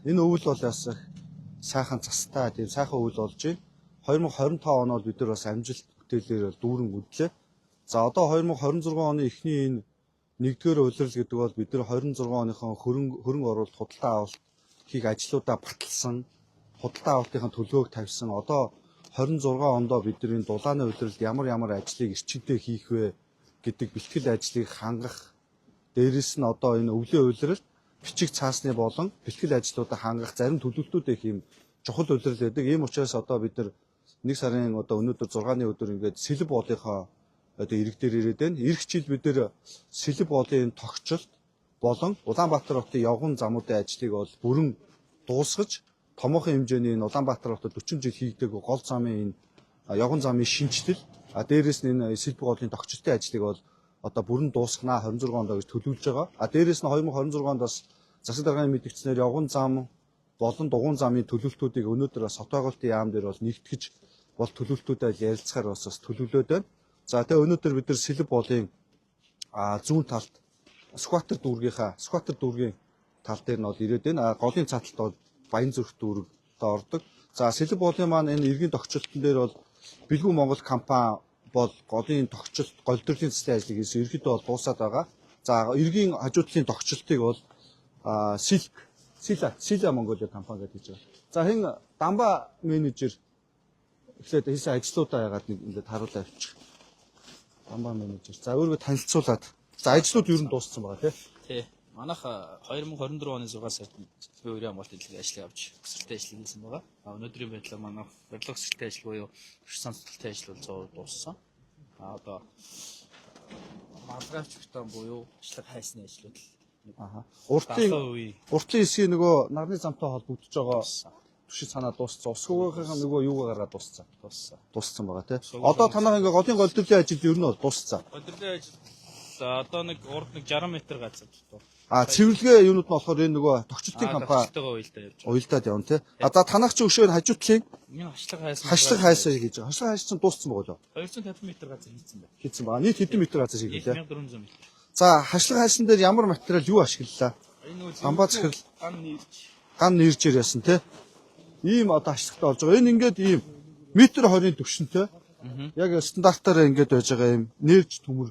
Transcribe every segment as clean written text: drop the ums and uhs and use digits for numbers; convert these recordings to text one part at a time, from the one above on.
Энэ өвөл бол бас их сайхан цастай, тийм сайхан өвөл болж байна. 2025 он бол бид нар бас амжилт бүтээлээр бол дүүрэн үдлээ. За, одоо 2026 оны эхний энэ нэгдүгээр улирал гэдэг бол бид нар 26 оныхон хөрөнгө оруулалт, худалдаа авалт хийх ажлуудаа баталсан, худалдаа авалтынхаа төлөвлөгөөг тавьсан. Одоо 26 ондоо бид нар энэ дулааны улиралд ямар ямар ажлыг эрчимтэй хийх вэ гэдэг бэлтгэл ажлыг хангах. Дээрээс нь одоо энэ өвлийн улиралд бичиг цаасны болон бэлтгэл ажлуудаа хангах зарим төлөвлөлтүүд их юм чухал улирал байдаг. Ийм учраас одоо бид нар нэг сарын одоо өнөөдөр 6-ны өдөр ингээд Сэлэв боолынхоо одоо ирэг дээр ирээд байна. Ирэх жил бид нар Сэлэв боолын тогтчлолт болон Улаанбаатар хотын явган замуудын ажлыг бол бүрэн дуусгаж, томоохон хэмжээний энэ Улаанбаатар хотод 40 жил хийгдээгүй гол замын энэ явган замын шинэчлэл, а дээрээс нь энэ Сэлбэг голын тогтчлтын ажлыг бол одоо бүрэн дуусгана 26 онд гэж төлөвлөж байгаа. А дээрээс нь 2026 онд бас засаг дарганы мэдгдснээр явган зам болон дугуйн замын төлөвлөлтүүдийг өнөөдөр бас хот байгуулалтын яам дээр бол нэгтгэж бол төлөвлөлтүүдэд ярилцахаар бас төлөвлөөд байна. За, тэгээ өнөөдөр бид нар Сэлэв болын зүүн талд Сүхбаатар дүүргийнхаа Сүхбаатар дүүргийн тал дээр нь бол ирээд байна. А голын цааталт бол Баянзүрх дүүрэг одоо ордог. За, Сэлэв болын маань энэ эргийн тогтчлолтон дээр бол Бэлгүү Монгол компани бол голын тогтчлолт, голдролын засгийн ажлыг хийсэн. Ерөнхийдөө бол дуусаад байгаа. За, эргийн хажуу талын тогтчлолтыг бол Силк Сила Сила Монголиа компани гэдэг хийж байгаа. За, хэн дамба менежер эхлээд хийсэн ажлуудаа яагаад нэг ингээд харуулаа авчих. Дамба менежер. За, өөрийгөө танилцуулаад. За, ажлууд ер нь дууссан байгаа, тий? Тий. Манайх 2024 оны 6 сард би өөрийн хамгаалт дэлхийг ажлыг авч өсөлттэй ажлыг хийсэн байгаа. А өнөөдрийн байдлаар манайх барилга өсөлттэй ажил буюу түвш цанцталтай ажил бол 100% дууссан. А одоо малгайч бетон буюу ашлаг хайсны ажлууд л нэг Уртын 70% уртлын хэсгийн нөгөө нарны замтай холбогдож байгаа дууссан. түшиг санаа дууссан. Усгүйгийнхаа нөгөө юугаа гаргаад дууссан. Дууссан. Дууссан байгаа, тий. Одоо танаа ингээ голын голдролын ажил ер нь бол дууссан. Голдролын ажил одоо нэг урд нэг 60 м газар дутуу. А цэвэрлэгээ юунууд нь болохоор энэ нөгөө тогтчлтын компани компанитэйгээ уялдаа явж байгаа. уялдаад явна, тий. А за, танах чи өшөө хажуу талын Энэ хашлаг хайсан. хашлаг хайсаа хийж байгаа. Хашлаг хайсан дууссан байгаа лөө. 250 м газар хийцэн байна. Хийцэн байгаа. Нийт хэдэн метр газар хийлээ? 1400 м. За, хашлаг хайсан дээр ямар материал юу ашиглалаа? Энэ нөгөө Дамбаа захирал. Ган нэрж. Ган нэржээр ясан, тий. Ийм одоо хашлагтай болж байгаа. Энэ ингээд ийм метр 20-ын төвшөнтэй. Яг стандартаараа ингээд байж байгаа ийм нэрж төмөр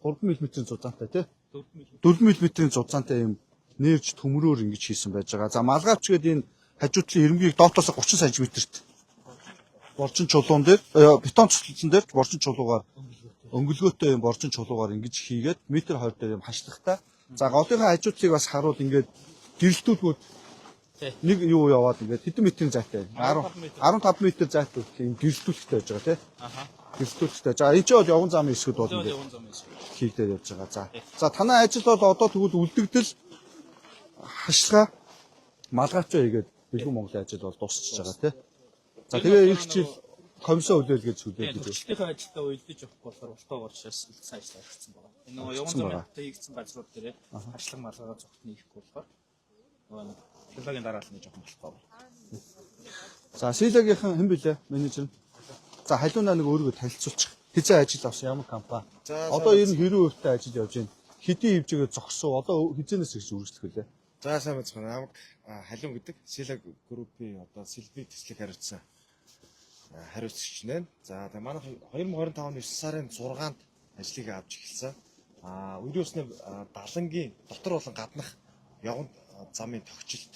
3 мм-ийн зузаантай, тий. 4 мм. 4 мм-ийн зузаантай ийм нэрж төмрөөр ингэж хийсэн байж байгаа. За, малгайч гээд энэ хажуу талын эрмгийг доотоос 30 см-т боржин чулуун дээр бетон цэцлэн дээр боржин чулуугаар өнгөлгөөтэй юм боржин чулуугаар ингэж хийгээд метр 20 дээр юм хашлагтай. За, голынхаа хажуу талыг бас харуул ингээд гэрэлтүүлгүүд Тий. нэг юу яваад ингээд хэдэн метрийн зайтай? 10 15 15 метр зайтай юм гэрэлтүүлэгтэй байж байгаа, тий. Аха. Гэрэлтүүлэгтэй. За, энэ ч бол явган замын хэсгүүд бол Энэ ингээд явган зам хэсэг. хийгдээд явж байгаа. За. За, танай ажил бол одоо тэгвэл үлдэгдэл хашлага малгайчаа хийгээд Бэлгүү Монголын ажил бол дуусчихж байгаа, тий. За, тэгээ ирэх жил комиссоо хүлээл гэж хүлээл гэж. Төвчлөлтийнхээ ажилдаа уялдаж явахгүй болохоор ултаа учраас үлдсэн ажил орчихсон байгаа. Энэ нөгөө явган Орчихсон замын байгаа. хатаа хийгдсэн газрууд дээр хашлаг малгайгаа зүгт нийхгүй болохоор нөгөө нэг технологийн дараалал нэг жоохон болохгүй байна. За, Силагийнхан хэн бэлээ менежер нь? За, халиунаа нэг өөрийгөө танилцуулчих. Хизээ ажил авсан, ямар компани? За, Одоо ер нь хэрүү хувьтай ажил явж байна. Хэдийн хэмжээгээр зогсов? Одоо хизээнээс их үргэлжлэх вүлээ? За, сайн байцгаана. Намайг Халиун гэдэг. Сила группийн одоо Сэлбийг төслийг хариуцсан хариуцагч нэ. За, тэгээ манайх 2025 оны 9 сарын 6-нд ажлыг авч эхэлсэн. Үерийн усны далангийн дотор болон гаднах явган замын тогтчлт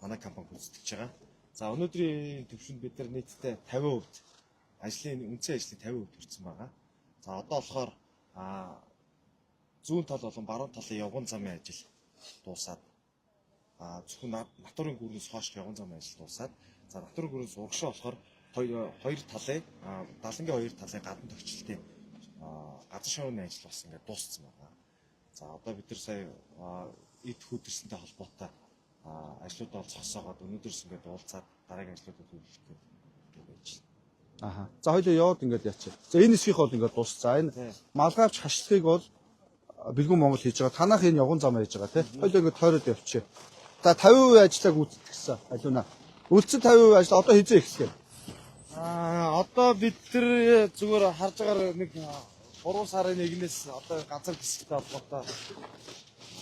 манай компани гүйцэтгэж байгаа. За, өнөөдрийн төвшөнд бид нар нийтдээ 50% ажлын үндсэн ажлын 50% хүрсэн байгаа. За, одоо болохоор зүүн тал болон баруун талын явган замын ажил дуусаад зөвхөн натурын гүрнээс хойш явган замын ажил дуусаад, за, натурын гүрнээс урагшаа болохоор хоёр талын далангийн хоёр талын гадна тогтчлтын газар шорооны ажил бас ингээд дууссан байна. За, одоо бид нар сая эд хөдөрсөнтэй холбоотой ажлуудаа бол зогсоогоод өнөөдөрс ингээд уулзаад дараагийн ажлуудад төлөвлөх гээд байж байна. Аха. За, хоёлоо яваад ингээд яачих. За, энэ хэсгийнх бол ингээд дууссан. За, энэ Тий. малгайвч хашлагыг бол Бэлгүүн Монгол хийж байгаа. Танах энэ явган зам хийж байгаа, тий. Хоёлоо ингээд тойроод явчих. За, 50% ажлаа гүйцэтгсэн халиунаа. Үлдсэн 50% ажил одоо хизээ эхлэх вэ? Одоо бид нар зүгээр харж байгаагаар нэг 3 сарын 1-ээс одоо газар хэсэгтэй холбоотой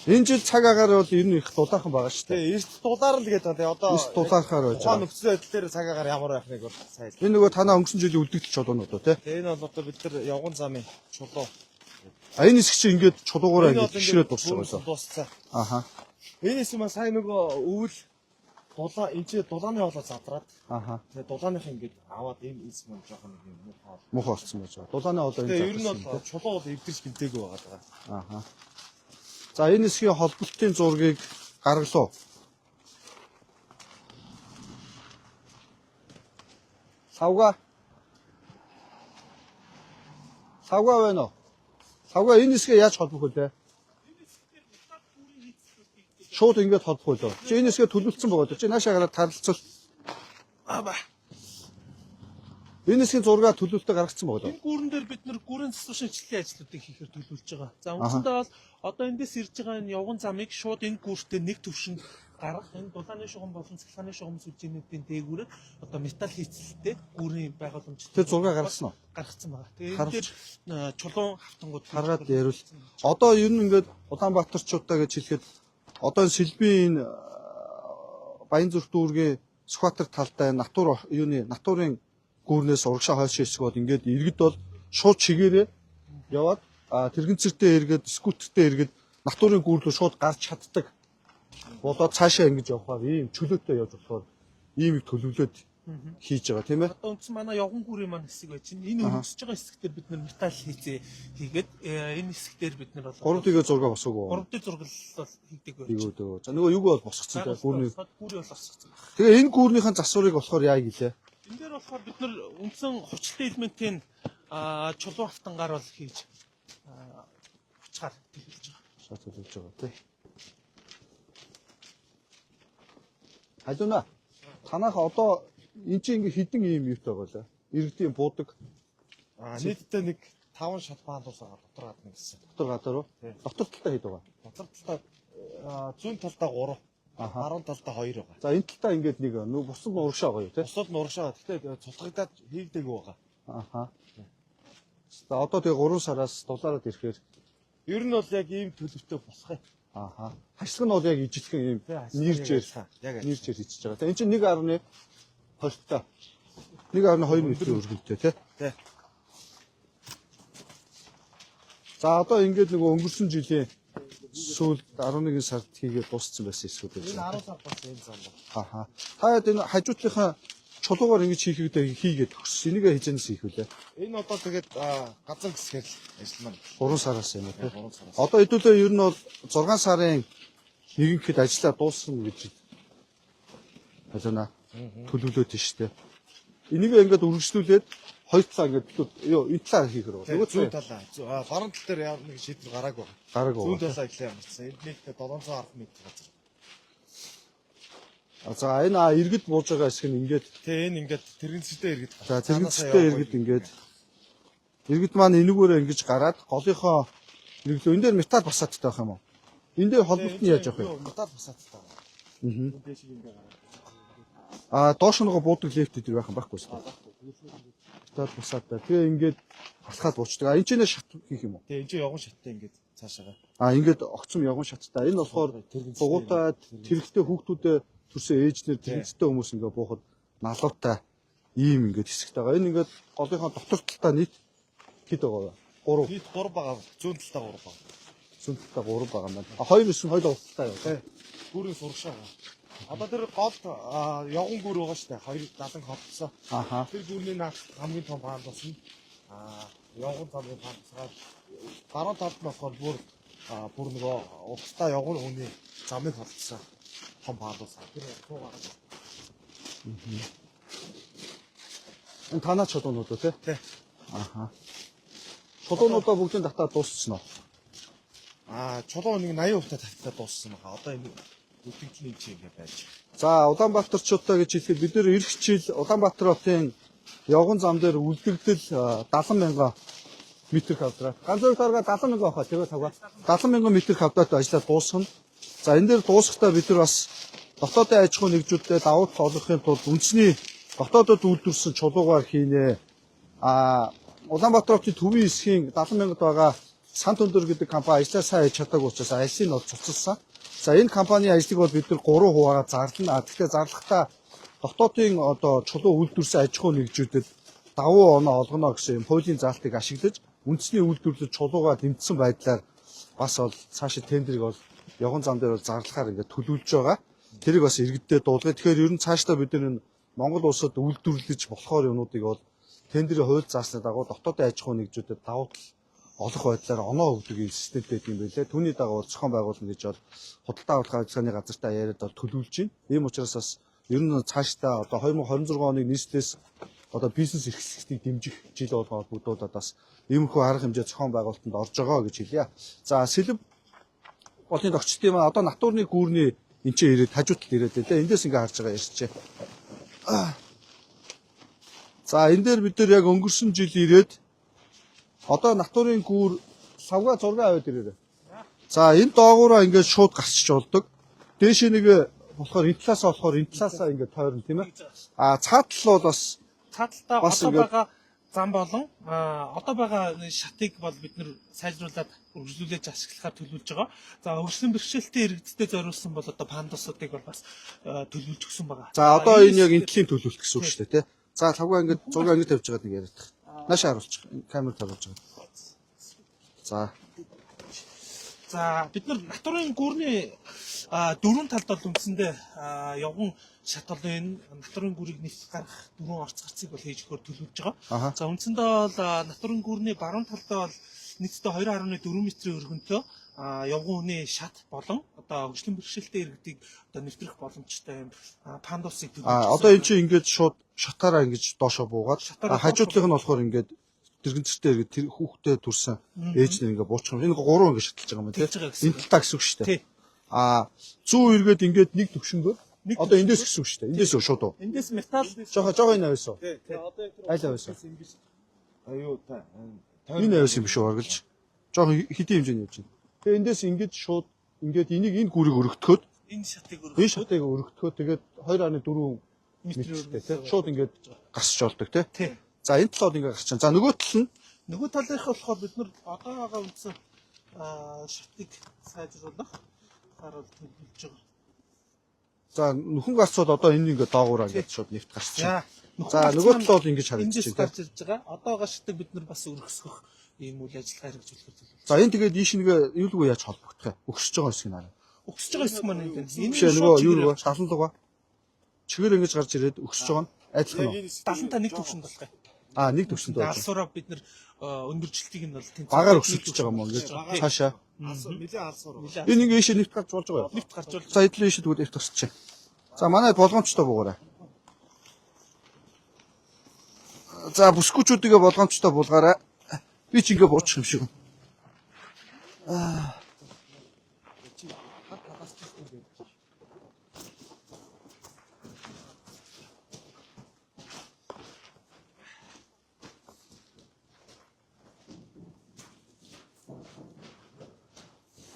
Энэ жил цаг агаар бол ер нь их дулаахан байгаа шүү дээ. Тэгээ эрт дулаар л гэдэг. Тэгээ одоо Эрт дулаахаар байж тухайн байгаа. нөхцөл байдал дээр цаг агаар ямар байхныг бол сайн. Энэ нөгөө танаа өнгөрсөн жилийн үлдэгдэл чулуунууд уу те? Тэгээ энэ бол одоо бид нар явган замын чулуу. А энэ хэсэг чинь ингээд чулуугаараа Энэ ингээд бол гიშрээд дуусч байгаа бүрэн юм. дууссан. Аха. Энэ хэсэг маань сайн нөгөө өвөл дулаа энэ чи дулааны хоолой задраад Аха. тэгээ дулааных ингээд аваад ийм хэсэг маань жоохон нэг юм муухай бол. Муухай болсон байж байгаа. Дулааны хоолой энэ Тэгээ ер нь задарсан бол те. чулуу бол эвдэрч гинтээгүй байгаа даа. Аха. За энэ хэсгийн холболтын зургийг гаргалуу. Лавга. Лавга байна уу? Лавга энэ хэсгээ яаж холбох вэ? Шууд ингэж холбох үү? Чи энэ хэсгээ төлөвлөсөн байгаа даа. Чи наашаа гараад тарлцвал. Аба. Энэ хэсгийн зургаа төлөвлөлтөд гаргацсан байгаа даа. Энэ гүүрэн дээр бид нэр гүүрэн засвар шинжилгээний ажлуудыг хийхээр төлөвлөж байгаа. За үндсэндээ бол одоо эндээс ирж байгаа энэ явган замыг шууд энэ гүүртээ нэг төвшөнд гаргах энэ дулааны шугам болон цахилгааны шугам сүлжээнүүдийн дээгүүрээр одоо металл хийцэлтэй гүүрийн байгууламжтай Тэр зургаа гаргасан уу? Гаргацсан байгаа. Тэгээ энэ дээр чулуун хавтангууд Харгаад ярил. Одоо ер нь ингээд Улаанбаатарчуудаа гэж хэлэхэд одоо энэ Сэлбийн энэ Баянзүрх дүүргийн Сүхбаатар талдаа натур юуны натурын гүүрнээс урагшаа хойш хэсэг бол ингээд иргэд бол шууд чигээрээ яваад тэрэгцэртэй эргээд скутертэй эргээд натурын гүүр рүү шууд гарч чаддаг болоод цаашаа ингэж явахаар ийм чөлөөтэй явж болохоор ийм их төлөвлөд хийж байгаа тийм ээ. Одоо үндсэн манай явган гүүрийн маань хэсэг байж чинь энэ өргөсөж байгаа хэсэг дээр бид нар металл хийцээ хийгээд энэ хэсэг дээр бид нар бол 3D-гээ зураг босоогүй. 3D зураг бол хийдэг байж. Хийгөөдөө. За нөгөө юг бол босгоцсон тийм гүүрний. Гүүрий бол босгоцсон байна. Тэгээ энэ гүүрнийхэн засварыг болохоор яа гэлээ? Энэ дээр болохоор бид нар үндсэн хувьчлалын элементийн чулуу автангаар бол хийж хүчгаар төлөвлөж байгаа. Шат төлөвлөж байгаа тий. Халууна. Танах одоо эн чинь ингээ хідэн ийм юутай байгаа лээ. Иргэдийн буудаг А нийтдээ нэг 5 шат пандус байгаа дотор гадна гэсэн. дотор гадаар уу? Тий. Дотор талдаа хэд байгаа? Дотор талдаа зүүн талдаа 3, Аха. баруун талдаа 2 байгаа. За энэ талдаа ингээд нэг нүү бусад нь урагшаа байгаа юу тий? Бусад нь урагшаа. Гэхдээ цулгагдаад хийгдээгүй байгаа. Аха. За одоо тэгээ 3 сараас дулаараад ирэхээр Ер нь бол яг ийм төлөвтэй болох юм. аха. Хашлаг нь бол яг ижилхэн ийм Тий, хашлаг нь нэржээр яг адилхан. Яг адилхан. нэржээр хийчихэж байгаа. Тэгээ эн чинь 1.20 та 1.2 метрийн өргөнтэй тий. Тий. За одоо ингээд нөгөө өнгөрсөн жилийн сүүлд 11 сард хийгээд дууссан байсан эсвүүд байж Энэ байна. 10 сар бас энэ зам байна. Аха. Та яд энэ хажуутлынхаа чулуугаар ингэж хийхдээ хийгээд төгссөн. Энийг хизэнээс хийх вүлээ. Энэ одоо тэгээд газар гисгээр л ажил маань. 3 сараас юм уу тий. 3 сараас. Одоо хэдүүлээ ер нь бол 6 сарын нэгэнхэд ажиллаа дуусна гэж халуунаа төлөвлөөд нь штэ. Энийг ингээд үргэлжлүүлээд хоёр талаа ингээд юу энэ талаар хийх хэрэг. Нөгөө Нөгөө зүүн талаа талаа. Баруун тал дээр ямар нэг шийдвэр гараагүй байна. гараагүй. Зүүн талаа эхлэе ямарчсан. Энд нийтдээ 710 м газар. За энэ иргэд бууж байгаа хэсэг нь ингээд Тэгээ энэ ингээд тэрэгцэртэй иргэд. За тэрэгцтэй иргэд ингээд иргэд маань энэгээрээ ингэж гараад голынхоо иргэлөө энэ дээр металл басааттай байх юм уу? Энэ дээр холболт нь яаж явах вэ? Металл басааттай байна. Аа. Дээш ингээд гараад. Аа доош нөгөө буудаг лифт дээр байх юм байхгүй шүү дээ. Металл басааттай. Тэгээ ингээд алхаад буучдаг. А энэ ч нэ шат хийх юм уу? Тэгээ энэ чинь явган шаттай ингээд цаашаага. А ингээд огцом явган шаттай. Энэ болохоор бугуутай тэрэгтэй хүүхдүүдээ төрсөн ээжнэр тэрэгцтэй хүмүүс ингээд буухад налуутай ийм ингээд хэсэгтэй байгаа. Энэ ингээд голынхоо дотор талдаа нийт хэд байгаа вэ? 3. Нийт 3 байгаа. Зүүн талдаа 3 байгаа. Зүүн талдаа 3 байгаа юм байна. А хоёр хэсэг нь хоёул урттай юу тий. Гүүрийн сурагшаа байгаа. Одоо тэр голд явган гүүр байгаа шүү дээ. Хоёр далан холбосон. Аха. Тэр гүүрний наад хамгийн том пандус нь явган замын пандусгаар баруун талд нь болохоор бүр бүр нөгөө урттай явган хүний замыг холбосон том пандус. Тэр суу гараад. Энэ танаа чулуунууд уу тий? Тий. Аха. Чулуунуудаа бүгдийн татаа дууссан уу? Чулуу нэг 80% та тавьтаа дууссан байгаа. Одоо энэ үлдэгдэл нь чи ингэ байж. За Улаанбаатарчуудаа гэж хэлэхэд бид нэр эх жил Улаанбаатар хотын явган зам дээр үлдэгдэл 70 мянган метр квадрат. Ганц хоёр тарга 70 мянган байхаа тэгээ тавга. 70 мянган метр квадрат ажиллаад дуусгана. За энэ дээр дуусгахдаа бид нар бас дотоодын аж ахуйн нэгжүүдэд давуу тал олгохын тулд үндэсний дотоодод үйлдвэрлэсэн чулуугаар хийнэ. Улаанбаатар хотын төвийн хэсгийн 70 мянгад байгаа Сант өндөр гэдэг компани ажлаа сайн хийж чадаагүй учраас ажлыг нь бол цуцалсан. За энэ компанийн ажлыг бол бид нар 3 хуваагаа зарлана. А тэгэхээр зарлахдаа дотоодын одоо чулуу үйлдвэрсэн аж ахуй нэгжүүдэд давуу оноо олгоно гэсэн юм хуулийн заалтыг ашиглаж үндэсний үйлдвэрлэл чулуугаа тэмцсэн байдлаар бас бол цаашаа тендерийг бол явган зам дээр бол зарлахаар ингээд төлөвлөж байгаа. Тэрийг бас иргэддээ дуулгая. Тэгэхээр ер нь цаашдаа бид нар энэ Монгол улсад үйлдвэрлэж болохоор юмнуудыг бол тендерийн хууль заасны дагуу дотоодын аж ахуй нэгжүүдэд давуу тал олох байдлаар оноо өгдөг юм системтэй юм байлээ. Түүний дагуу бол зохион байгуулна гэж бол худалдаа авах ажиллагааны газартаа яриад бол төлөвлөж байна. Ийм учраас бас ер нь цаашдаа одоо 2026 оныг нийслэлээс одоо бизнес эрхлэгчдийг дэмжих жил болгон холбогдуулаад бас иймэрхүү арга хэмжээ зохион байгуулалтанд орж байгаа гэж хэлье. За сэлэв болны тогтчдын маань одоо натурны гүүрний энэ ч ирээд хажуу талд ирээд байлаа. Эндээс ингээ харж байгаа ярьчээ. За энэ дээр бид нар яг өнгөрсөн жил ирээд одоо натурын гүүр лавга зураг аваад ирээрэй. За энэ доогуураа ингээд шууд гарчиж болдог. Дээшээ нэг болохоор энэ талаасаа болохоор энэ талаасаа ингээд тойрно тийм ээ. А цаад тал бол бас Цааталтаа Бас одоо ингээд- байгаа зам болон одоо байгаа шатыг бол бид нэр сайжруулад өргөжлүүлж ашиглахаар төлөвлөж байгаа. За өргөжлөн бэрхшээлтэй иргэдтэй зориулсан бол одоо пандусуудыг бол бас төлөвлөж өгсөн байгаа. За одоо энэ яг энэ талын төлөвлөлт гэсэн үг шүү дээ тий. За лавга ингээд зураг ингээд тавьж байгаад нэг яриад. Наашаа харуулчих. Камер харуулж байгаа. За За бид нар натурын гүрний дөрвөн талд бол үндсэндээ явган шат бол энэ натурын гүрийг нэвт гаргах дөрвөн орц гарцыг бол хийж өгөхөөр төлөвлөж Аха. байгаа. За үндсэндээ бол натурын гүрний баруун талдаа бол нийтдээ 2.4 метрийн өргөнтэй явган хүний шат болон одоо хөгжлийн бэрхшээлтэй иргэдийг одоо нэвтрэх боломжтой юм пандусыг төлөвлөж а одоо энэ чинь ингээд шууд шатаараа ингэж доошоо буугаад Шатаараа хажуу талынх нь болохоор ингээд тэрэгцэртэй иргэд тэр хүүхдээ төрсэн ээж нар ингээд буучих юм. Энэ гурван ингээд шаталж байгаа юм тий. Тэгж байгаа гэсэн Энэ талтаа гэсэн үг шүү дээ. Тий. А зүү эргээд ингээд нэг төвшөнгөөр Нэг одоо эндээс гэсэн үг шүү дээ. Эндээс шууд уу. Эндээс металл Жохо жохо энэ авьяас уу? Одоо Аль авьяас уу? ингэж аюу та Энэ авьяас юм биш үү оргалж. Жохон хэдийн хэмжээний явж байна. Тэгээ эндээс ингэж шууд ингээд энийг энэ гүрийг өргөтгөхөд энэ шатыг энэ өргөх шатыг өргөтгөхөд тэгээд 2.4 метр метртэй тий. Шууд ингээд гарч болдог тий. Тий. За энэ талууд ингээд гарч байна. За нөгөө тал нь Нөгөө талынх болохоор бид нар одоо байгаа үндсэн шатыг сайжруулах харуул төлөвлөж байгаа. за нөхөн гарцууд одоо энэ ингээд доогуураа ингээд шууд нэвт гарч байна. За нөгөө тал бол ингэж харагдаж Эндээс байна. гарч ирж байгаа. Одоо байгаа шатыг бид нар бас өргөсгөх ийм үйл ажиллагаа хэрэгжүүлэхээр төлөвлөж. За энэ тэгээд ийш нэг юулгүй яаж холбогдох вэ? Өгсөж байгаа хэсгийг хараа. Өгсөж байгаа хэсэг маань энэ. Энэ Биш ээ нөгөө юу нөгөө шалан лугаа. Чигээр ингэж гарч ирээд өгсөж байгаа нь адилхан уу? 70 та нэг төвшөнд болох юм. Аа нэг төвшөнд болж. Алсуураа бид нар өндөржилтийг нь бол тэнцвэр Багаар өсөлж байгаа юм уу ингэж цаашаа. Нилээ алсуур. Энэ ингээ ийшээ нэвт гарч болж байгаа юу? Нэвт гарч болж За хэдлийн ийшээ тэгвэл нэвт гарчих. За манай болгоомжтой буугаарай. За бүсгүүчүүдгээ болгоомжтой буулгаарай. Би ч ингээ буучих юм шиг.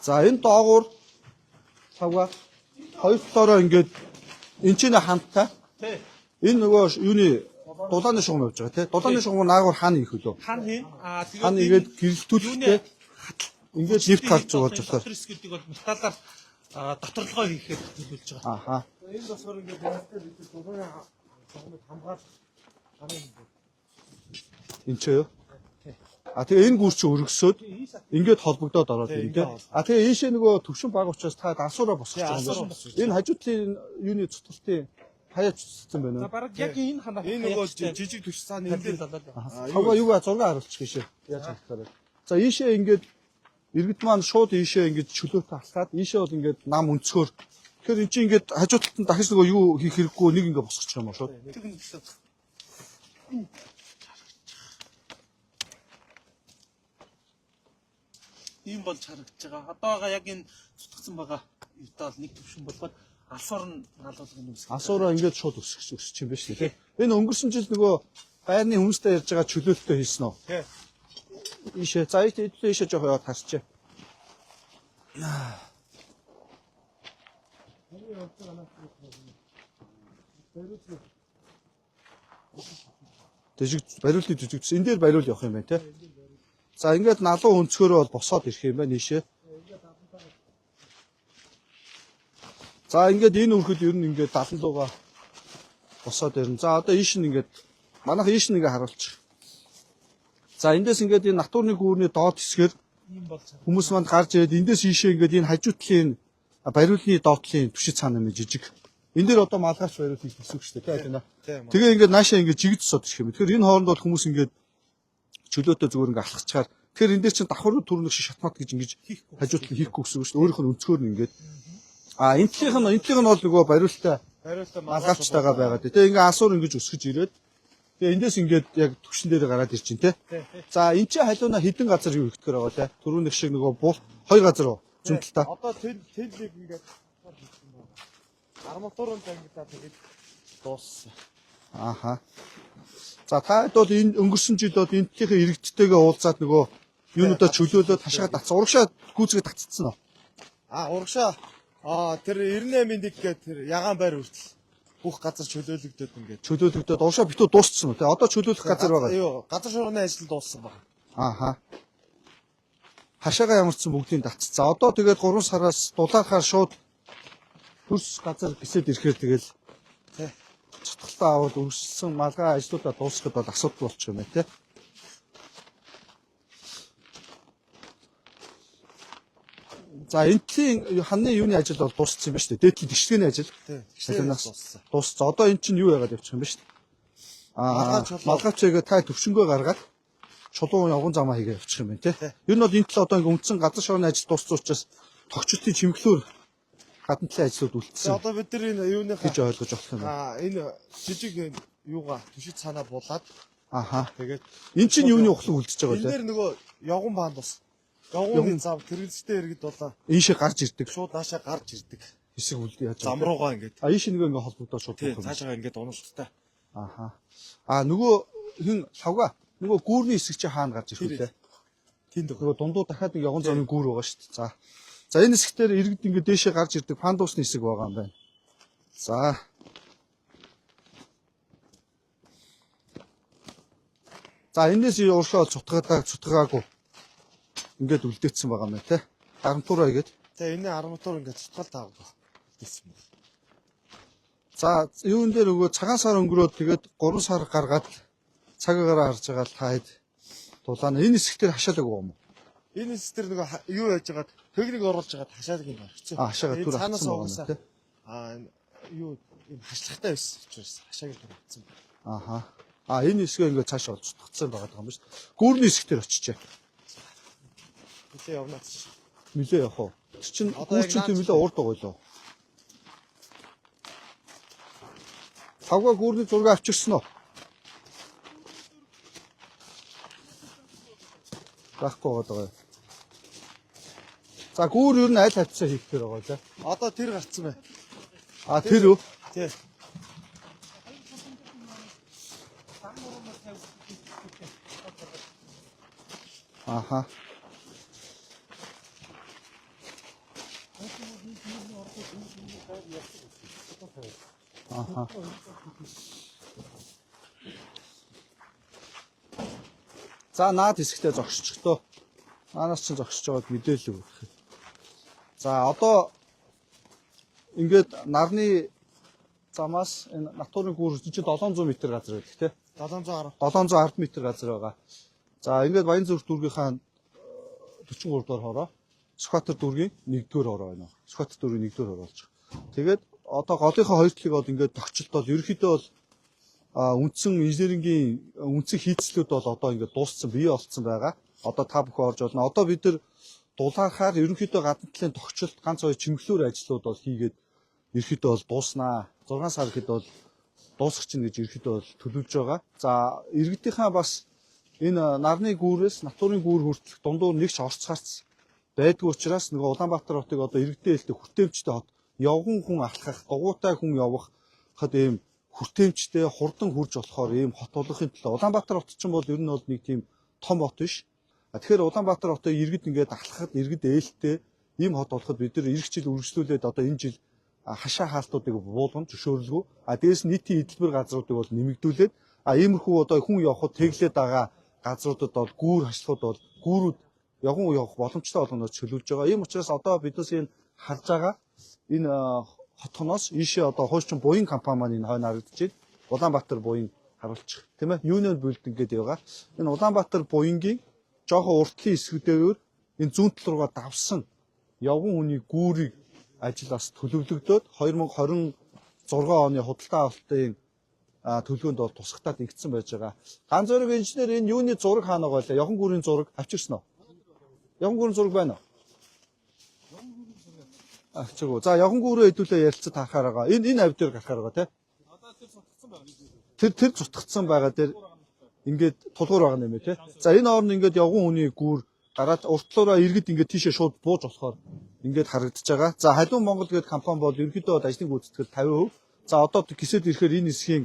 За энэ доогуур тавга хоёр талаараа ингээд энэ чинь ханттай. Тий. Энэ нөгөө юуны дулааны шугам явж байгаа тий. Дулааны шугам наагур хаана их хөлөө. Хан хийн. Аа тэгээд Хан игээд гэрэлтүүлэхдээ ингээд нэвт гарч болж болохоор. Дотор хэсгүүдийг бол металлаар доторлогоо хийхээр төлөвлөж байгаа. Ааха. Энэ болохоор ингээд энэтэй бид дулааны шугамыг хамгаалах хамгийн Энэ ч юу? А тэгээ энэ гүр чи өргөсөөд ингээд холбогдоод ороод ирнэ тий. А тэгээ ийшээ нөгөө төвшин баг учраас та дансуураа босгож байгаа юм байна. Энэ хажуу талын юуны цутгалтын хаяа цуцсан байна За уу? бараг яг энэ ханаа Энэ нөгөө жижиг төш цаана энэ дээр Тавга юу ба зураг харуулчих ийшээ. Яаж харахаар байна. За ийшээ ингээд иргэд маань шууд ийшээ ингээд чөлөөтэй алхаад ийшээ бол ингээд нам өнцгөр. Тэгэхээр эн чинь ингээд хажуу талд нь дахиж нөгөө юу хийх хэрэггүй нэг ингээд босгочих юм уу шууд. Ийм болж харагдаж байгаа. Одоо байгаа яг энэ цутгсан байгаа юутаа бол нэг төвшин болгоод алсуур нь налуулгын үүсгэх. Асуураа ингээд шууд өсөх өсч юм байна шүү дээ. Энэ өнгөрсөн жил нөгөө байрны хүмүүстэй ярьж байгаа чөлөөлтөө хийсэн үү? Тий. Ийшээ. За ийшээ ийшээ жоох яваад харчээ. Дэжиг бариултыг жүжигдсэн. Энэ дээр бариул явах юм байна те. За ингээд налуу өнцгөөрөө бол босоод ирэх юм байна ийшээ. За ингээд энэ үрхэд ер нь ингээд далан лууга босоод ирнэ. За одоо ийш нь ингээд манайх ийш нь ингээд харуулчих. За эндээс ингээд энэ натурны гүүрний доод хэсгээр Ийм болж байгаа. хүмүүс манд гарч ирээд эндээс ийшээ ингээд энэ хажуу талын бариулны доод талын түшид цаана юм жижиг. Энэ дээр одоо малгайч бариул хийх гэсэн үг шүү дээ. Тэ алина. Тийм. Тэгээ ингээд наашаа ингээд жигд цод ирэх юм. Тэгэхээр энэ хооронд бол хүмүүс ингээд чөлөөтэй зүгээр ингээд алхацгаар. Тэгэхээр энэ дээр чинь давхар төрнөх шиг шатмат гэж ингэж Хийхгүй. хажуу талын хийхгүй гэсэн үг шүү дээ. Өөрийнх нь өнцгөр нь ингээд. А энэ талынх нь энэ талынх нь бол нөгөө бариултай Бариултаа малгайчтайгаа байгаа. Тэгээ ингээд асуур ингэж өсгөж ирээд тэгээ эндээс ингээд яг түгшин дээр гараад ирчин тэ. За энэ чинь халиуна хідэн газар юу ихтгэр байгаа лээ. Түрүүнийх шиг нөгөө буул хоёр газар уу? Зүүн талдаа. Одоо тэнлийг ингээд хийсэн байна. Арматурын тангидаа тэгээд дууссан. Ааха. За та хэд бол энэ өнгөрсөн жил бол энэ талынхаа иргэдтэйгээ уулзаад нөгөө юунуудаа чөлөөлөөд хашаа татсан. Урагшаа гүйцэгээ татцсан уу? А урагшаа тэр 98-ийн 1 гээд тэр ягаан байр хүртэл бүх газар чөлөөлөгдөд ингээд. Чөлөөлөгдөд урагшаа битүү дууссан уу? Тэ одоо чөлөөлөх газар байгаа. Юу, газар шуурганы ажил дууссан байна. Ааха. Хашаага ямарчсан бүгдийг татцсан. За одоо тэгээд 3 сараас дулаахаар шууд хөрс газар гисэд ирэхээр тэгэл Тэ. цутгалтаа аваад үргэлжлсэн малгай ажлуудаа дуусгахад бол асуудал болчих юм байна те. За энэ талын ханны юуны ажил бол дууссан юм ба шүү дээ. Дээд талын тэгшгэний ажил Тэ. Халиунаас дууссан. дууссан. Одоо энэ чинь юу яагаад явчих юм бэ шүү дээ. Аа Малгай чулуу. малгайчээгээ та төвшөнгөө гаргаад чулуун явган замаа хийгээ явчих юм байна те. Ер нь бол энэ тал одоо ингээ үндсэн газар шорооны ажил дууссан учраас тогтчлтын чимэглүүр гадна талын ажлууд Тэгээ үлдсэн одоо бид нар энэ юуныхаа гэж ойлгож болох юм байна. энэ жижиг юугаа түшид цаанаа буулаад Аха. тэгээд Энэ чинь юуны ухлаг үлдчихэж байгаа энэ вэ? дээр нөгөө явган баанд бас явганы зам тэргэлзтэй иргэд болоо Ийшээ гарч ирдэг шууд наашаа гарч ирдэг. хэсэг үлд яаж Зам байгаа. руугаа ингээд А ийшээ нөгөө ингээ холбогдоод шууд тий болох юм. цаашаа ингээд уналттай. Аха. А нөгөө хин лавга нөгөө гүүрний хэсэг чи хаана гарч ирэх Тэр вэ? Тэнд Нөгөө дундуу дахиад нэг явган замын гүүр байгаа шүү дээ. За. За энэ хэсгээр иргэд ингээ дээшээ гарч ирдэг пандусны хэсэг байгаа юм байна. За. За энэс уршаа цутгаадаа цутгаагүй ингээд үлдээсэн байгаа юм байна те. Арматураа игээд. Тэгээ энэ арматур ингээд цутгал таагаа гэсэн байна. За юун дээр өгөө цагаан сар өнгөрөөд тэгээд 3 сар гаргаад цаг агаар харж байгаа л та хэд дулаана. Энэ хэсэг дээр хашаалаг байгаа юм уу? Энэ хэсэг дээр нөгөө юу яаж байгаад техник оруулж байгаад хашааг юм орчихсон. А хашаага түр цаанаас авсан байгаа юм угаасаа те. энэ юу юм хашлахтай байсан учраас хашааг түр авсан байна. Аха. А энэ хэсгээ ингээд цааш олж цутгацсан байгаа юм шүү дээ. Гүүрний хэсэг дээр очижээ. Нилээ явнаа чи. Нилээ явах уу? Тэр чинь Одоо гүүр яг чинь тийм наац- нилээ урд байгаа лөө. Тавга гүүрний зураг авчирсан уу? Байхгүй байгаа юм. За гүүр ер нь аль хавцаа хийх тэр байгаа лээ. Одоо тэр гарцсан байна. А тэр үү? Тий. Аха. Аха. За наад хэсэгтээ зогсчихдоо. Наанаас чинь зогсож байгаад мэдээлэл өгөх. За одоо ингээд нарны замаас энэ натурын гүүр чинь 700 м газар байдаг тий. 710. 710 м газар байгаа. За ингээд Баянзүрх дүүргийнхаа 43 дугаар хороо Сүхбаатар дүүргийн 1-р хороо байна. Сүхбаатар дүүргийн 1-р хороо болж байгаа. Тэгээд одоо голынхоо хоёр талыг бол ингээд тогтчлт бол ерөнхийдөө бол үндсэн инженерингийн үндсэн хийцлүүд бол одоо ингээд дууссан, бие олцсон байгаа. Одоо та бүхэн орж болно. Одоо бид нар дулаахаар ерөнхийдөө гадна талын тогтчлт ганц хоёр чимэглүүр ажлууд бол хийгээд ерөнхийдөө бол дууснаа. 6 сар гэхэд бол дуусгах чинь гэж ерөнхийдөө бол төлөвлөж байгаа. За иргэдийнхаа бас энэ нарны гүүрээс натурын гүүр хүртэлх дундуур нэг ч орц гарц байдгүй учраас нөгөө Улаанбаатар хотыг одоо иргэдээ хэлдэг хүртээмжтэй хот явган хүн алхах, дугуйтай хүн явахад ийм хүртээмжтэй хурдан хурж болохоор ийм хот болгохын төлөө Улаанбаатар хот чинь бол ер нь бол нэг тийм том хот биш. Тэгэхээр Улаанбаатар хотыг иргэд ингээд алхахад иргэд ээлтэй ийм хот болоход бид нар ирэх жил үргэлжлүүлээд одоо энэ жил хашаа хаалтуудыг буулган зөвшөөрлгөө. А дээрс нь нийтийн эдэлбэр газруудыг бол нэмэгдүүлээд иймэрхүү одоо хүн явхад тэглээд байгаа газруудад бол гүүр хашлахууд бол гүүрүүд явган явах боломжтой болгоноор чөлөөлж байгаа. Ийм учраас одоо биднээс энэ харж байгаа энэ хотхоноос ийшээ одоо хуучин буян компани маань энэ хойно харагдаж байна. Улаанбаатар буян харуулчих, тийм ээ. Union Building гэдэг байгаа. Энэ Улаанбаатар буянгийн жоохон уртлын хэсгүүдээр энэ зүүн тал руугаа давсан явган хүний гүүрийг ажил бас төлөвлөгдөөд 2026 оны худалдаа авалтын төлөвлөгөөнд бол тусгатаад ингэсэн байж байгаа. Ганц зөрөг инженер энэ юуны зураг хаана байгаа вэ? Явган гүүрийн зураг авчирсан уу? Явган гүүрийн зураг байна уу? Авчиргүй. За явган гүүрээ хэдүүлээ ярилцаад харахаар байгаа. Энэ ав дээр гарахаар байгаа тий. Тэр зутгацсан байгаа дээр ингээд тулгуур байгаа юм тий. За энэ хооронд ингээд явган хүний гүүр гараад уртлаараа иргэд ингээд тийшээ шууд бууж болохоор ингээд харагдаж байгаа. За Халиун Монгол гэдэг компани бол ерөнхийдөө бол ажлын гүйцэтгэл 50%. За одоо гисэд ирэхээр энэ хэсгийн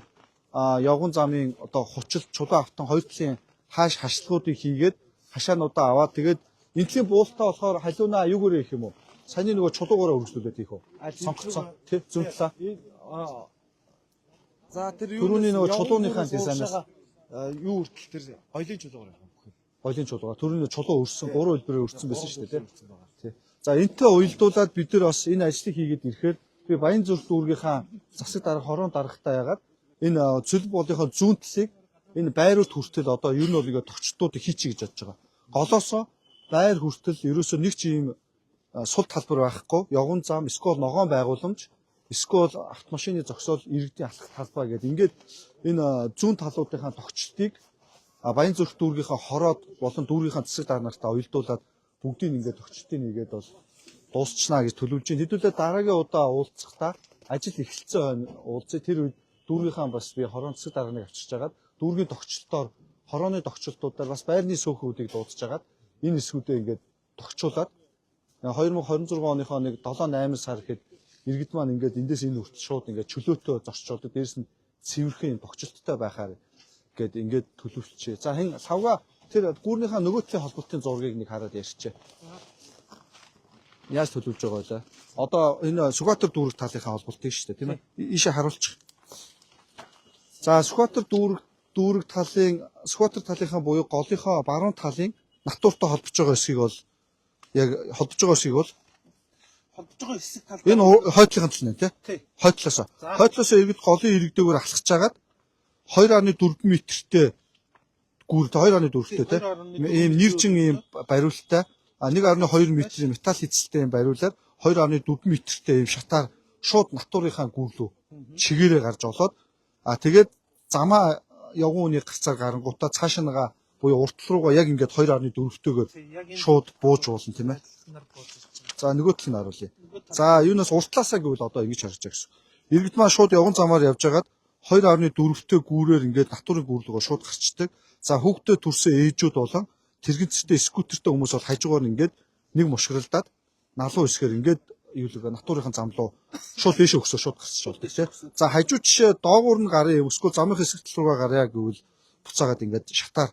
явган замын одоо хучил чулуу автан хоёр талын хааш хашлагуудыг хийгээд хашаануудаа аваад тэгээд энэ төрлийн буултаа болохоор халиунаа юугээрээ их юм уу? Саяны нөгөө чулуугаараа үргэлжлүүлээд хийх үү? Сонгоцсон тий зүүн талаа. За тэр Түрүүний нөгөө чулууныхаа дизайнаас юу хүртэл тэр гоёлын чулуугаар явах юм бүх юм. Гоёлын чулуугаар. Түрүүний чулуу өрсөн, гурван хэлбэрээр өрсөн байсан шүү дээ тий. За энтэй уялдуулаад бид нар бас энэ ажлыг хийгээд ирэхээр би Баян зүрх дүүргийнхаа засаг дарга хорон даргатай ягаад энэ цөлб болынхоо зүүн талыг энэ байрууд хүртэл одоо ер нь бол ингээ тогтчтуудыг хийчихье гэж бодож байгаа. Голоосоо байр хүртэл ерөөсөө нэг ч юм сул талбар байхгүй. Явган зам, эсвэл ногоон байгууламж, эсвэл автомашины зогсоол, иргэдийн алхах талбай гэдэг ингээд энэ зүүн талуудынхаа тогтчлтыг Баян зүрх дүүргийнхаа хороод болон дүүргийнхаа засаг дарга нартай уялдуулаад бүгдийг ингээд тогтчлтыг нэгээд бол дуусчнаа гэж төлөвлөж байна. Хэдүүлээ дараагийн удаа уулзахдаа ажил эхэлсэн хойно уулзъя. Тэр үед дүүргийнхаа бас би хорон засаг дарганыг авчирч хагаад дүүргийн тогтчлолтоор хорооны тогтчлолтуудаар бас байрны сөөхүүдийг дуудаж хагаад энэ хэсгүүдээ ингээд тогтчуулаад 2026 оныхоо нэг 7 8 сар гэхэд иргэд маань ингээд эндээс энэ хүртэл шууд ингээд чөлөөтэй зорчиж болдог. Дээрс нь цэвэрхэн тогтчлолттой байхаар гээд ингээд төлөвлөчээ. За хэн лавга тэр гүүрнийхаа нөгөө талын холболтын зургийг нэг хараад ярьчээ. Яаж төлөвлөж байгаа вэ? Одоо энэ Сүхбаатар дүүрэг талынхаа холболтыг шүү дээ, тийм ээ. Ийшээ харуулчих. За Сүхбаатар дүүрэг талын Сүхбаатар талынхаа буюу голынхоо баруун талын натуртай холбож байгаа хэсгийг бол яг холбож байгаа хэсгийг бол холбож байгаа хэсэг тал энэ хойдлын тал нэ тий. Хойдлоосоо. Хойдлоосоо иргэд голын иргэдэгээр алхаж хагаад 2.4 метртэй гүр 2.4-тэй тий. Ийм нэржин ийм бариулттай 1.2 метрийн металл эзэлтэй ийм бариулаар 2.4 метртэй ийм шатаар шууд натурынхаа гүр рүү чигээрээ гарч олоод тэгээд замаа явган үний гарцаар гарангуудаа цааш нэга буюу уртл руугаа яг ингээд 2.4-тэйгээр шууд бууж уулна тийм ээ. За нөгөө тал нь харуулъя. За юунаас уртлаасаа гэвэл одоо ингэж харж байгаа гэсэн. Иргэд маань шууд явган замаар явж хагаад 2.4-тэй гүүрээр ингээд натурын гүүр рүүгээ шууд гарчдаг. За хүүхдээ төрсэн ээжүүд болон тэрэгцтэй скутертэй хүмүүс бол хажуугаар ингээд нэг мушгиралдаад налуу хэсгээр ингээд юу л натурын зам руу шууд дээшээ өгсөө шууд гарч болдог тийм. За хажуу жишээ доогуур нь гарыг эсвэл замын хэсэг тал руугаа гарья гэвэл буцаагаад ингээд шатаар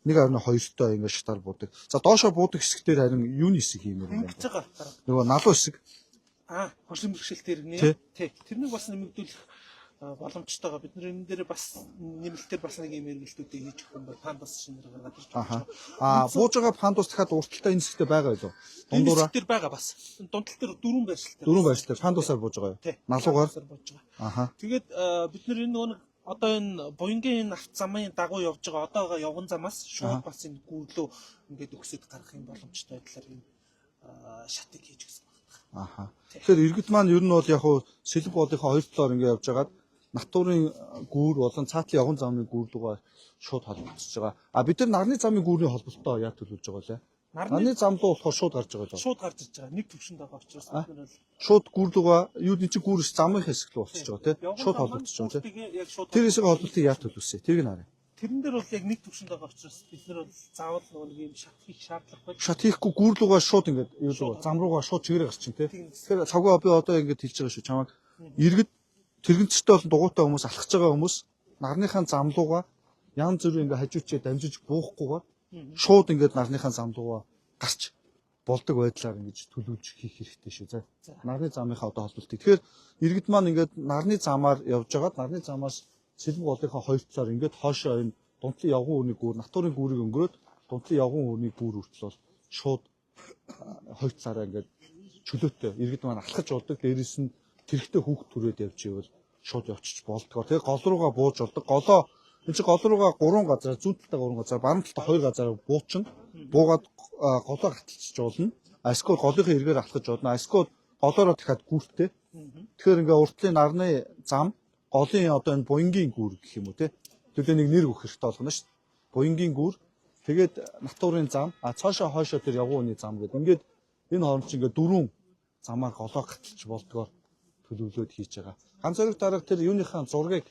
1.2-той ингээд шатаар буудаг. За доошоо буудаг хэсэг дээр харин юуны хэсэг хиймээр юм бэ? Нөгөө налуу хэсэг. Хөрсөн бэрхшээл дээр нэ. Тий. Тэрнийг бас нэмэгдүүлэх боломжтойгоо бид нар энэ дээр бас нэмэлтээр бас нэг юм эргэлтүүдийг хийж өгөх юм бол пандус шинээр гаргаад ирж байна. Бууж байгаа пандус дахиад урталтай энэ хэсэгтээ байгаа юу? Дундуура дээр байгаа бас. Дундтал дээр дөрвөн байршилтай. Дөрвөн байршилтай пандусаар бууж байгаа юу? Налуугаар бууж байгаа. Тэгээд бид нар энэ нөгөө нэг одоо энэ буянгийн энэ авт замын дагуу явж байгаа одоогоо явган замаас шууд бас энэ гүрлөө ингээд өгсөд гарах юм боломжтой байдлаар энэ шатыг хийж өгсөн байна. Тэгэхээр иргэд маань ер нь бол яг хуу сэлб болынхоо хоёр талаар ингээд явж байгаад натурын гүүр болон цаатлын явган замын гүүр рүүгээ шууд холбогдож байгаа. А бид нар нарны замын гүүрний холболтоо яаж төлөвлөж байгаа вэ? Нарны зам руу болохоор шууд гарч байгаа л. Шууд гарч иж байгаа. Нэг төвшөнд байгаа учраас бид нар бол шууд гүүр рүүгээ юу энэ чинь гүүр ш замын хэсэг рүү болчихж байгаа тий. Шууд холбогдож байгаа тий. Тэр хэсэг холболтыг яаж төлөвлөсөн? Тэрийг нь харъя. Тэрэн дээр бол яг нэг төвшөнд байгаа учраас бид нар бол заавал нөгөө нэг юм шат хийх шаардлагагүй. Шат хийхгүй гүүр рүүгээ шууд ингээд юу рүү зам руугаа шууд чигээрээ гарчин тий. Тэгэхээр цавгаа би одоо ингээд хэлж байгаа шүү чамайг. Иргэд тэрэгцтэй болон дугуйтай хүмүүс алхаж байгаа хүмүүс нарныхаа зам руугаа янз бүрийн ингээ хажуучаа дамжиж буухгүйгээр шууд ингээд нарныхаа зам руугаа гарч болдог байдлаар ингэж төлөвлөж хийх хэрэгтэй шүү. За нарны замынхаа одоо холболтыг. Тэгэхээр иргэд маань ингээд нарны замаар явж байгаад нарны замаас Сэлбэг голынхаа хоёр талаар ингээд хоошоо энэ дунтлын явган үүрний гүүр, натурын гүүрийг өнгөрөөд Дунтлын явган өрний гүүр хүртэл бол шууд хоёр талаараа ингээд чөлөөтэй иргэд маань алхаж болдог. Дээрээс нь тэрэгтэй хүүхд түрээд явж ивэл шууд явчих болдгоо. Тэгээ гол руугаа бууж болдог. Голоо энэ чинь гол руугаа 3 газараа, зүүн талдаа 3 газар, баруун талдаа 2 газараа буучин. Буугаад голоо гаталчиж болно. Эсвэл голынхоо эргээр алхаж болно. Эсвэл голоороо дахиад гүүртэй. Тэгэхээр ингээ уртлын нарны зам, голын одоо энэ буянгийн гүүр гэх юм уу те. Төлөө нэг нэр өгөх хэрэгтэй болгоно шүү дээ. Буянгийн гүүр. Тэгээд натурын зам, а цоошоо хойшоо тэр явган үний зам гэдэг. Ингээд энэ хооронд чинь ингээ дөрвөн замаар голоо гаталж болдгоор төлөвлөөд хийж байгаа. Ганц зориг дарга тэр юуныхаа зургийг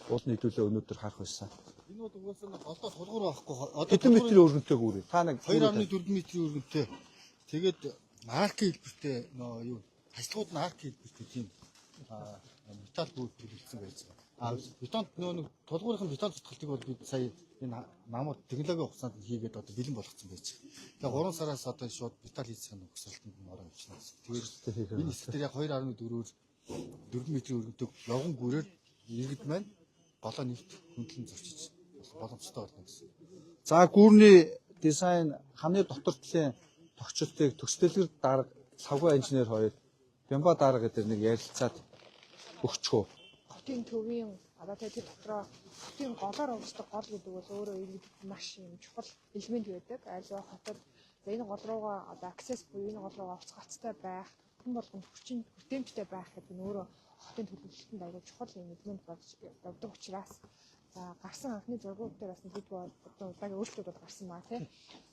уул нийтүүлээ өнөөдөр харах байсан. Энэ бол угаасаа нэг голдоо тулгуур байхгүй. Одоо Хэдэн метрийн өргөнтэй гүүр вэ? Та нэг 2.4 метрийн өргөнтэй. Тэгээд арк хэлбэртэй нөө юу хашлагууд нь арк хэлбэртэй тийм металл гүүр төлөвлөсөн байж байгаа. А бетон нөө нэг тулгуурын бетон цутгалтыг бол бид сая энэ намууд технологийн хугацаанд нь хийгээд одоо бэлэн болгоцсон байж байгаа. Тэгээ 3 сараас одоо шууд металл хийцэх нь угсралтанд нь ороо явчихна гэсэн. Тэгээд энэ хэсэг дээр яг 2.4-оор 4 метрийн өргөнтэй явган гүрээр иргэд маань голоо нэвт хөндлөн зорчиж боломжтой болно гэсэн. За, гүүрний дизайн ханы дотор талын тогтчлтыг төгсдөлгөр дарга, лавга инженер хоёр, Бямба дарга гэдэг нэг ярилцаад өгчхөө. Хотын төвийн одоо тэр дотроо хотын голоор урсдаг гол гэдэг бол өөрөө иргэдэд маш юм чухал элемент байдаг. Альва хотод за энэ гол руугаа одоо access буюу энэ гол руугаа оцгоцтой гацтай байх, хүн болгонд хүчин хүртээмжтэй байх гэдэг нь өөрөө хотын төлөвлөлтөнд аягүй чухал юм элемент болж явдаг учраас за гарсан анхны зургууд дээр бас нэгдүгээр одоо удаагийн өөрчлөлт бол гарсан баа тий.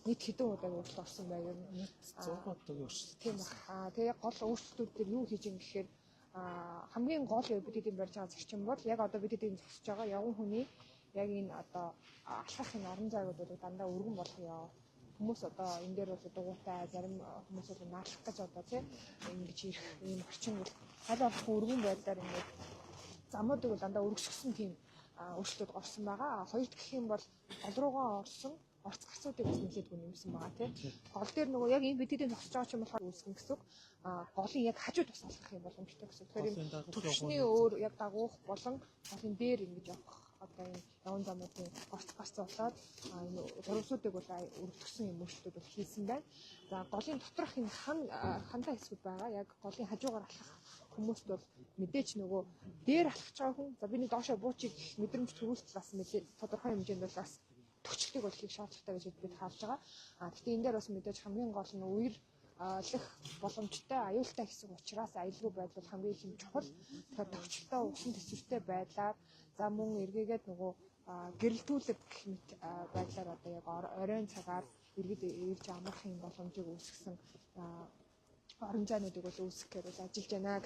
Нийт хэдэн удаагийн өөрчлөлт орсон бай ер нь. Нийт 6 удаагийн өөрчлөлт. Тийм баг. Аа тэгээ гол өөрчлөлтүүд дээр юу хийж юм гэхээр хамгийн гол бид эдийн барьж байгаа зарчим бол яг одоо бид эдийн зогсож байгаа явган хүний яг энэ одоо алхах энэ орон зайгууд бол дандаа өргөн болох ёо. Хүмүүс одоо энэ дээр бол дугуйтай, зарим хүмүүс бол наалах гэж одоо тий ингэж ирэх ийм орчин бол аль болох өргөн байдлаар ингээд замуудыг бол дандаа өргөсгсөн тийм өөрчлөлтүүд орсон байгаа. Хоёрт гэх юм бол гол руугаа орсон орц гарцуудыг бас нэлээдгүй нэмсэн байгаа тий. Гол дээр нөгөө яг энэ бидний зогсож байгаа ч юм болохоор үүсгэн гэсэн үг. Голын яг хажууд бас алхах юм боломжтой гэсэн. Тэгэхээр энэ төвшний өөр яг дагуух болон голын дээр ингэж явах одоо энэ яван замуудын орц гарц болоод энэ зурвасуудыг бол өргөтгсөн юм өөрчлөлтүүд бол хийсэн байна. За, голын доторх энэ хан хантай хэсгүүд байгаа. Яг голын хажуугаар алхах хүмүүст бол мэдээч нөгөө дээр алхаж байгаа хүн за би нэг доошоо буучиг гэх мэдрэмж төрүүлэлт бас мэдээ тодорхой хэмжээнд бол бас төгчлөлтийг бол хийх шаардлагатай гэж бид харж байгаа. А гэхдээ энэ дээр бас мэдээж хамгийн гол нь үер лэх боломжтой аюултай хэсэг учраас аюулгүй байдал бол хамгийн их юм чухал. Тэгэхээр төгчлөлтөө усан төсвөртэй байдлаар за мөн эргээгээд нөгөө гэрэлтүүлэг гэх мэт байдлаар одоо яг оройн цагаар иргэд ирж амрах юм боломжийг үүсгэсэн орон зайнуудыг бол үүсгэхээр бол ажиллаж байна.